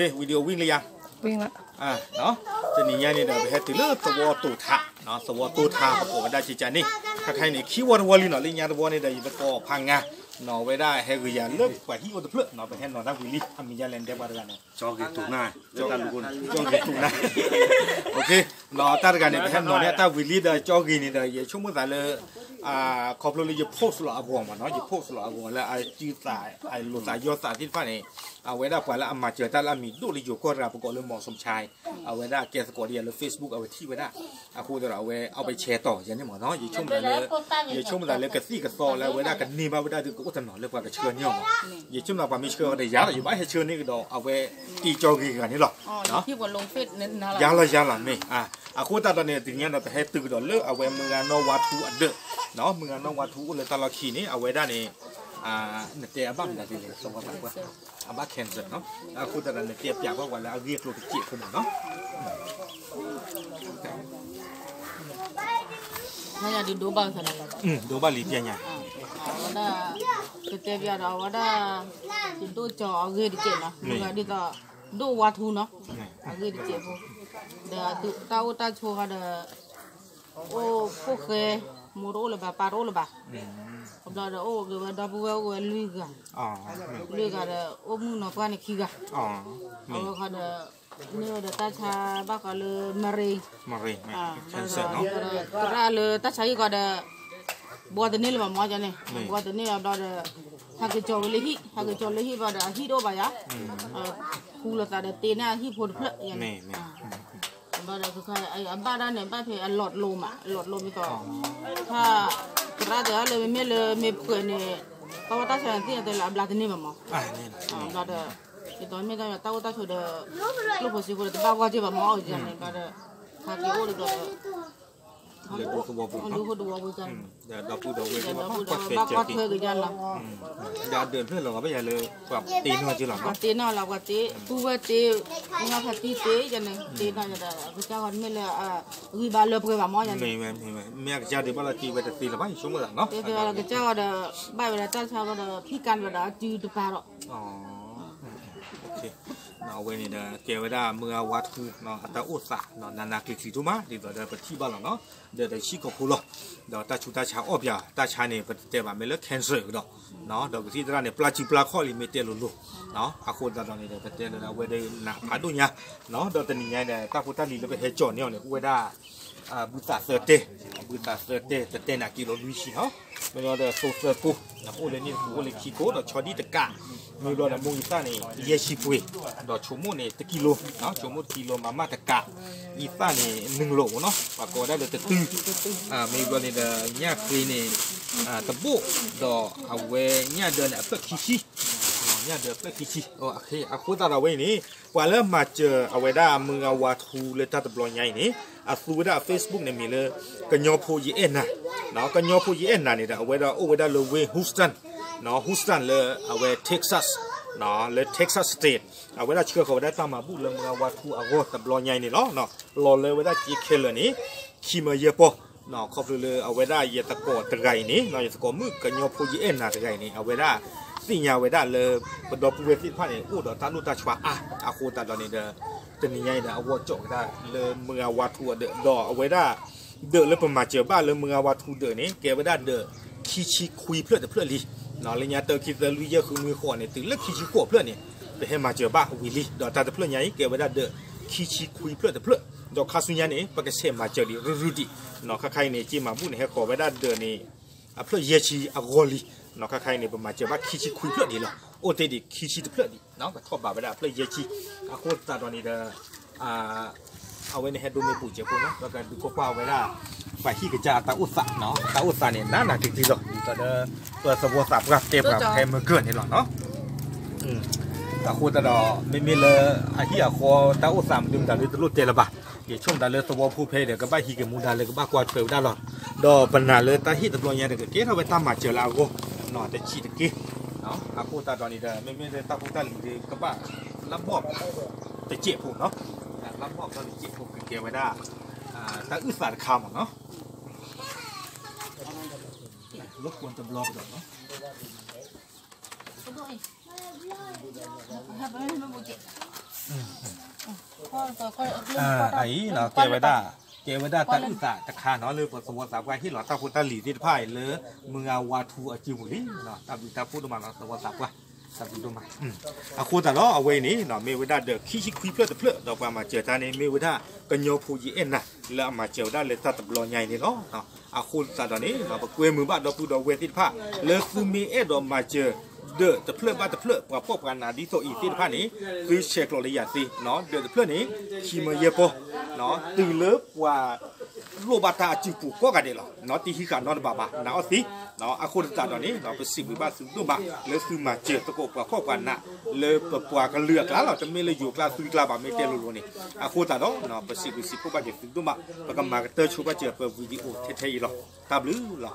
ဝံၤလံယၤ, တနံၤညါန့ၣ်ဒီး ပဟဲတုၤလၢသဝီတိၤထး, သဝီတိၤထး ပကိးဝဲဒၣ်ကကန့ၣ်, ခဲခါအံၤန့ၣ် ခံဝီတဝီလံနီၤ, လၢညါတဝီန့ၣ်ဒီး ယသကိးဖးငါ နီၤဝဲဒၣ်ဟဲဂ့ၤယၤလၢပှၤဟံၣ်အိၣ်တဖျၢၣ်နီၤ, ပဟဲနီၤတၢ်ဝံၤလံ, အမံၤဒ်လဲၣ် နတဲပှၤတဂၤန့ၣ်, ကၠီဂ့ၤတူၢ်နၢ်, ကၠီဂ့ၤတူၢ်နၢ်, တၢ်တဂၤန့ၣ် ပဟဲနီၤန့ၢ်အတၢ်ဝံၤလံဒီး ကၠီဂ့ၤန့ၣ်ဒီး ယဆိကမိၣ်သးလၢ ခီဖျိလၢယ post လီၤအဂီၢ်မးနီၤ, ယ post လီၤအဂီၢ်လၢအစုသး အလိာ်သးယီၢ်သးသ့ၣ်တဖၣ်န့ၣ်, အဝဲဒၣ်ပှၤလၢအမၤစၢၤတၢ်လၢအမံၤဒိၣ်လၢယိၤကီၢ်တဂၤ ပကိးလၢ မီၤစိဆါ, အဝဲဒၣ်ကဲသကိးဒ်ယၤလၢ Facebook အဝဲထံၣ်ဝဲဒၣ်, အဃိသတးဒီးအဝဲအီၣ်ပဲဆဲးတီၤယၤန့ၣ်မးနီၤ, ယဆိကမိၣ်သးလၢ ယဆိကမိၣ်သးလၢကသံၣ်ကသီလၢအဝဲဒၣ်ကန့ၢ်ဘၣ်ဝဲဒၣ်ဒုးကအိၣ်တနီၤလၢပှၤကဆှၢန့ၢ်အီၤမး, ယဆိကမိၣ်သးပှၤမ့ၢ်ဆှၢအီၤဒီးယၤဒီး ယဘၣ်ဟဲဆှၢန့ၢ်ကဒီးအဝဲတ့ကၠီဂ့ၤဂၤန့ၣ်လီၤ. ယၤလီၤယၤလီၤမ့ၢ်, အဃိသတးဒီးန့ၣ် တနံၤညါဒီး ပဟဲတုၤကဒီးလၢအဝဲမုၢ်ဂၤနီၢ်ဝါထူအဒၢး, မုၢ်ဂၤနီၢ်ဝါထူအိၣ်လၢတၢ်လီၢ်ခံန့ၣ် အဝဲဒၣ်န့ၣ် နတဲအဘၣ်မနုၤလဲၣ်, သဝီသးပှၢ်, အဘၣ် cancer နီၤ, အဃိသတးဒီး နတဲပျးဘၣ်ပှၤလၢအဂ့ၢ်အကျိၤတစဲးဖိမးနီၤ. ဒိဘၣ်လံပျဲညါ, အဝဲဒၣ် ကတဲပျးဒီးအဝဲဒၣ် ယဒိၣ်ကၠီအဂ့ၢ်တစဲးနီၤ, မုၢ်ဂၤဒ်သိး ဒိၣ်ဝါထူနီၤ, အဂ့ၢ်တစဲးဖိ, ဒီးတၢ်အိၣ်တၢ်ဆိးဃီဒီး အိၣ်ဖိၣ်ဃဲ, မိၢ်တအိၣ်လၢၤဘၣ် ပၢ်တအိၣ်လၢၤဘၣ်, အဘျီဒီးအိၣ်က့ၤဝဲဒီပုၢ်ဝဲၢ်အိၣ်က့ၤဝဲလွံၢ်ဂၤ, လွံၢ်ဂၤဒီး အိၣ်မုၣ်နီၤပှၢ်န့ၣ်ခံဂၤ, အဝဲဃီဒီး န့ၢ်ဝဲဒီးတၢ်ဆါဘၣ်ဃီလၢ မရ့, သရၣ်လၢတၢ်ဆါဟံၣ်ဃီဒီး ဘှီတန့ၢ်လၢၤဘၣ်မးန့ၣ်, ဘှီတန့ၢ်အဘျီဒီး ဟးက့ၤကၠီၤဝဲလၢဟံၣ်, ဟးက့ၤကၠီၤလၢဟံၣ်ဘျီဒီး အဟံၣ်တအိၣ်ဘၣ်ယၤ, ခူလိာ်သးဒီးတ့န့ၢ်အဟံၣ်ဖိတဖျၢၣ်ယၤန့ၣ် ဘျီဒီး အဘၣ်ဒၣ်န့ၣ် ဘၣ်ဖဲအလီၢ်တလိၤမး အလီၢ်တလိၤမ့ၢ်သိး, ဖး သရၣ်တဲလၢမ့မ့ၢ်လၢမ့ၢ်ဖှဲးန့ၣ် တၢ်အိၣ်တၢ်ဆိးန့ၣ် သ့ၣ်ညါတဲလၢအဘျါတန့ၢ်ဘၣ်မး, ဘျီဒီး ဒ်သိးမ့ၢ်တၢ်တၢ်အိၣ်တၢ်ဆိးဒီး ကျိၣ်ဖိစ့ဖိဒီး တဘၣ်ဂီၢ်က့ၤဘၣ်မး အီၣ်န့ၣ် ဘျီဒီး ဟးက့ၤအိၣ်ဒ်သိးဒီး လၢဒူသဝီပူၤ လၢဟိဒူသဝီပူၤန့ၣ် ဒီးဒီပုၢ်ဒီဝဲၢ်ဘၣ်ကွၢ်ထွဲက့ၤကၠီလီၤ, ဒီးအဒၢးဖျၢၣ်လီၤဂာ်ဘၣ်ယၤလၢ ပှၤတ့နီၢ်က့ၤလီၤနီၤ, ပှၤတ့နီၢ်လီၤ ပှၤတ့ ပုၢ်ဝဲၢ်တ့ မုၢ်ဂၤဖါတံၢ်တ့ ယန့ၣ် တ့နီၢ်ယၤဒီး ကစၢ်ဂီၤတမ့ၢ်လၢ ဂံၢ်ဘါလၢပှဲၤဘၣ်မးယန့ၣ်, မ့ၢ်အကစၢ်ဒုးဘၣ်လီၤတ့ဝဲတသ့လၢၤဘၣ် ယဆိကမိၣ်သးနီၤ, ကစၢ်ဂီၤဒီး ဘၣ်ဝဲဒၣ်တၢ်ဆါဂီၤဒီး ဖံးကါဝဲဒီးအစုတပၤဒီး အဝဲန့ၣ်ဒီး ကဲဝဲဒၣ်မုၢ်ဂၤဝါထူ အတၢ်အိၣ်သး နးနးကျံၤကျံၤဒိၣ်မး ဒ်သိးဒီးပထံၣ်ဘၣ်လီၤနီၤ, ဒီးတဆံကီၢ်ဖိလီၤ, ဒီးတၢ်ဆူးတၢ်ဆါအီၣ်ပၠး တၢ်ဆါန့ၣ် ပတတဲဘၣ်မ့ၢ်လၢ cancer ကဒီး, ဒီးကသံၣ်သရၣ်န့ၣ် ပျၢ်စုပျၢ်ခီၣ်လံမ့ၢ်တဲလိၤလိၤ, အဃိသတးဒီးန့ၣ်ဒီး ပတဲလၢအဝဲဒီးနးဖးဒိၣ်ညါ, ဒီးတနံၤညါဒီး တၢ်ဖိတၢ်လံၤလၢပဟဲကၠီၤန့ၢ်အီၤန့ၣ် အိၣ်ဝဲဒၣ် ဘုသးသၢတဲ, ဘုသးသၢတဲ တတဲနၤက့ၤလီၤလွံၢ်ဆံနီၤ, မ့ၢ်ဒီးသိသၢကိၢ်, အိၣ်လၢန့ၣ်တကိၢ် အိၣ်လၢခံကိၢ် ဒီးဆီဒံၣ်တကး, မ့ၢ်ဘျီဒီးမိၢ်ဂံၢ်သၣ်န့ၣ် ယဲၢ်ဆံပှ့ၤ, ဒီးဆိကမိၣ်န့ၣ် တကံလိ, ဆိကမိၣ်တကံလိ မၤမၣ်တကး, အံသၣ်န့ၣ် နုာ်လိာ်အိၣ်နီၤ ပှၤကိးဝဲဒၣ်လၢတတုၤ, မ့ၢ်ဘျီန့ၣ်ဒီး ညၣ်ဃ့န့ၣ် တဘိၣ်, ဒီးအဝဲညၣ်ဒၢးန့ၣ် အဖျၢၣ်ခံဆံ, ညၣ်ဒၢးအဖျၢၣ်ခံဆံ, အဃိသတးဒီးဝဲအံၤန့ၣ် ပှၤလၢမၤစၢၤအဝဲဒၣ်မုၢ်ဂၤဝါထူလၢတၢ်တဘျီညါအံၤန့ၣ် အသူဝဲဒၣ် Facebook န့ၣ်မ့ၢ်လၢ ကညီဖိယအဲၣ်နၤ, ကညီဖိယအဲၣ်နၤန့ၣ်ဒီး အဝဲဒၣ်အိၣ်ဝဲဒၣ်လၢဝ့ၢ် Houston, Houston လၢအဝဲ Texas, လၢ Texas State, အဝဲဒၣ်ဆှၢဃီၤဝဲဒၣ်တၢ်မၤဘူၣ်လၢမုၢ်ဂၤဝါထူအဂီၢ်တဘျီညါအံၤန့ၣ်လီၤ. လီၤလၢဝဲဒၣ်က့ခဲလၢာ်န့ၣ် ခံမၢယဲၢ်ပီၢ်, ခီဖျိလၢအဝဲဒၣ်ယသကိးတဂၤအံၤန့ၣ် ယသကိးမုၣ်ကညီဖိယအဲၣ်နၤတဂၤအံၤန့ၣ် အဝဲဒၣ်သ့ၣ်ညါဝဲဒၣ်လၢ ပဒီပုၢ်ဝဲၢ်သ့ၣ်တဖၣ်န့ၣ် အိၣ်ဒီးတၢ်လိၣ်တၢ်ဆှးအါ, အဃိသတးဒီးန့ၣ်ဒီး တနံၤညါအံၤဒီး အဂီၢ်ကၠီၣ်ဝဲဒၣ်လၢမုၢ်ဂၤဝါထူအဒၢး ဒီးအဝဲဒၣ် ဒၢးလၢပမၤစၢၤဘၣ်လၢမုၢ်ဂၤဝါထူဒၢးန့ၣ် ကဲဝဲဒၣ်ဒၢးခံဆံခွံဖျၢၣ်တဖျၢၣ်လံ. လၢညါတၢ ခံ သၢ လွံၢ် ယဲၢ် ဃု နွံ ဃိးန့ၣ် တုၤလၢခံဆံဃိးဖျၢၣ်န့ၣ် ပဟဲမၤစၢၤဘၣ်ဝံၤလံ ဒီးတၢ်တဖျၢၣ်ညါအံၤ ကဲဝဲဒၣ်ဒၢးခံဆံခွံဖျၢၣ်တဖျၢၣ်, ဒီးခါဆူညါန့ၣ် ပကဆဲးမၤစၢၤဒံးရုၢ်ရုၢ်ဒံး, ခါခါအံၤန့ၣ် က့မၤဘူၣ်န့ၣ် ဟဲဃီၤဝဲဒၣ်ဒၢးန့ၣ် အဖျၢၣ်ယဲၢ်ဆံအဂီၢ်လံ. ခါခါအံၤန့ၣ် ပမၤစၢၤဘၣ်ခံဆံခွံဖျၢၣ်ဒံးလီၤ. အိၣ်တ့ၢ်ဒံးခံဆံတဖျၢၣ်ဒံး, ကထီၣ်ဘးဝဲဒၣ်အဖျၢၣ်ယဲၢ်ဆံ, အဃိသတးဒီးန့ၣ်ဒီး အဝဲန့ၣ်ဟဲဒိးမ့ၢ်ဘူးစဲးဖိနီၤ, ပကဒုးခိၣ်ကွၢ်ဝဲဒၣ် ပှၤဟံၣ်ကစၢ်အတၢ်အိၣ်သး, တၢ်အိၣ်သးန့ၣ် နးနးကျံၤကျံၤလီၤ. ဒ်သိးဒီး ပသဝီသးပှၢ်တဲပှၤဖဲမုၢ်ကၢၢ်န့ၣ်လီၤ. အဃိသတးဒီး မ့မ့ၢ်လၢအဟံၣ်အဃီတၢ်အိၣ်သးမနုၤမတၤဒ်တလိၣ်တဲလၢၤဘၣ်, ယဆိကမိၣ်သးလၢသဝီဖိဖဲအံၤဒီး ကဘၣ်ဟံးက့ၤမူဒါလၢကဘၣ်ကွၢ်ထွဲဝဲဒၣ်လီၤ. ဒီးပနာ်လၢတၢ်ဟ့ၣ်တဘျီညါဒီး ကကဲထီၣ်ဝဲတၢ်မၤစၢၤလၢအဂီၢ် တဆံးတက့ၢ်. အဃိသတးဒီးန့ၣ်ဒီး မ့မ့ၢ်လၢတၢ်ဖိတၢ်လံၤဒီး ကဘၣ်လၢဘီၣ်တစဲးဖိနီၤ, လၢဘီၣ်တစဲးဖိကကဲဝဲဒၣ် တၢ်အုၣ်သးတခါမးနီၤ. လၢကွၢ်တဘျီကဒီးနီၤ. အံၤ ကဲဝဲဒၣ် ကဲဝဲဒၣ်တၢ်အုၣ်သးတခါနီၤ လၢပသဝီသးပှၢ်ဟ့ၣ်လီၤတၢ်ဖိတၢ်လံၤသ့ၣ်တဖၣ်အံၤလၢ မုၢ်ဂၤဝါထူအစုပူၤလံ, တၢ်ဘျုးတၢ်ဖှိၣ်ဒိၣ်မးလီၤ သဝီသးပှၢ်, တၢ်ဘျုးဒိၣ်မး. အဃိသတးဒီး အဝဲအံၤန့ၣ် မ့ၢ်ဝဲဒၣ်ဒီးခံဆံခွံဖျၢၣ်တဖျၢၣ် ဒီးပှၤမၤစၢၤတၢ်န့ၣ် မ့ၢ်ဝဲဒၣ်ကညီဖိယအဲၣ်နၤ လၢအမၤစၢၤဝဲဒၣ်လၢတၢ်တဘျီညါအံၤန့ၣ်လီၤ. အဃိသတးဒီးန့ၣ် ပကွဲမုာ်ဘၣ်ဒီပုၢ်ဒီဝဲၢ်သ့ၣ်တဖၣ် လၢသုမ့ၢ်အဲၣ်ဒိးမၤစၢၤ ဒၢးတဖျၢၣ်ဘၣ်တဖျၢၣ် ပှၤဖှီၣ်ပှၤနးဒ်သိးအံၤသ့ၣ်တဖၣ်န့ၣ် သုဆဲးကျိးလၢယၤသ့, ဒၢးတဖျၢၣ်န့ၣ် ခံမၢယဲၢ်ပီၢ်, တုၤလၢပှၤ လိၣ်ဘၣ်တၢ်အစုပူၤကိးဂၤဒဲးလီၤ. တဟံးဃာ်နီတဘ့ၣ်ဘၣ် နာ်အီၤသ့. အဃိသတးဒီးန့ၣ် ပစံးဘျုးဘၣ်သုဒိၣ်မး လၢသုမၤစၢၤသကိးပှၤဖှီၣ်ပှၤနး လၢပပှၤကလုာ်အကျါလီၤ. တမ့ၢ်လၢယိၤကျါသုကျါဘၣ် မ့ၢ်တဲလိၤလိၤန့ၣ်. အဃိသတးဒီး ပစံးဘျုးစံးဖှိၣ်ဘၣ်က့ၤသုဒိၣ်မး ပကမၤကတၢၢ်ဆိဘၣ်စၢၤပ video ထဲထဲအံၤလီၤ. တၢ်ဘျုးလီၤ.